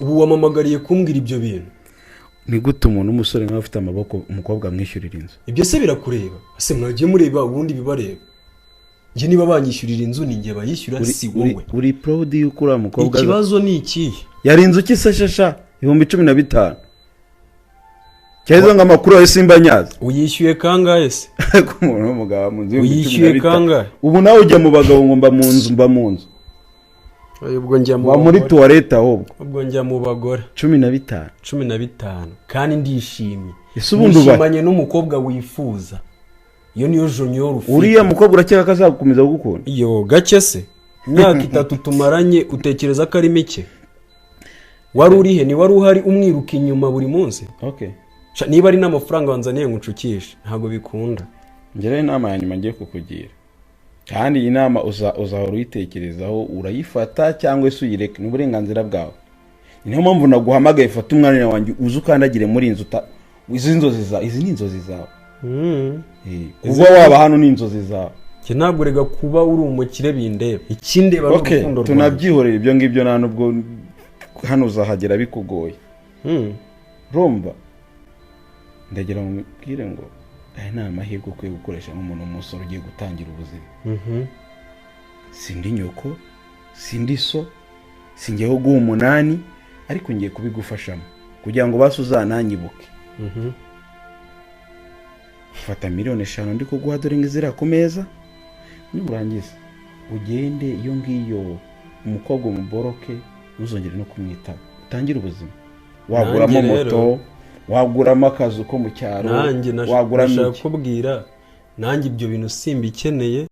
Ubu wamamagariye kumbwira ibyo bintu? Ni gute umuntu w'umusore nk'aho ufite amaboko, umukobwa amwishyurira inzu? Ibyo se birakureba? Ese mwagiye mureba ubundi bibareba? Njye niba banyishyurira inzu, ni njye bayishyura, si wowe. Uri proud y'uko uriya mukobwa Ikibazo ni ikihe? Yari inzu ki se shasha? 15,000 cyaheze ngo amakuru yawe simba nyazi. Uyishyuye kangahe se? Ariko umuntu w'umugabo mu nzu y'ibihumbi cumi na Uyishyuye bitanu. kangahe? Ubu nawe ujya mu bagabo ngo mba mu nzu, mba mu nzu. Ubwo njya mu Wa muri bagore. tuwarete ahubwo. Ubwo njya mu bagore. 15. 15, kandi ndishimye. Ese ubundi uba Nishimanye n'umukobwa wifuza, iyo niyo junior ufite. Uriya mukobwa urakeka ko azagukomeza kugukunda? Iyo gake se? Imyaka 3 tumaranye, utekereza ko ari mike? Wari urihe? Ni wari uhari umwiruka inyuma buri munsi? Okay. Sha, niba ari n'amafaranga wanzaniye ngo uncukishe, ntabwo bikunda. Ngeraho inama ya nyuma ngiye kukugira, kandi iyi nama uzahora uyitekerezaho, urayifata cyangwa se uyireke, ni uburenganzira bwawe. Ni niyo mpamvu naguhamagaye. Fata umwanya wanjye uze ukandagire muri iyi nzu. Izi nzozi zawe, izi ni inzozi zawe. Kuba waba hano ni inzozi zawe. Njye ntabwo rega kuba uri umukire bindeba, ikindeba ni urukundo rwawe. Tunabyihorera ibyo ngibyo, nta nubwo hano uzahagera bikugoye. Urumva, ndagira ngo mubwire ngo aya ni amahirwe ukwiye gukoresha nk'umuntu w'umusore ugiye gutangira ubuzima. Sindi nyoko, sindi so, singiyeho guha umunani, ariko ngiye kubigufashamo kugira ngo basi uzananyibuke. Fata miliyoni 5 ndi kuguha, dore ngo ziriya ku meza. Nurangiza ugende iyo ngiyo, umukobwa umuboroke, ntuzongere no kumwitaba, utangire ubuzima. Waguramo Nanjye rero- moto, waguramo akazu ko mu cyaro, Nanjye waguramo nashaka iki. kubwira, nanjye ibyo bintu simbikeneye.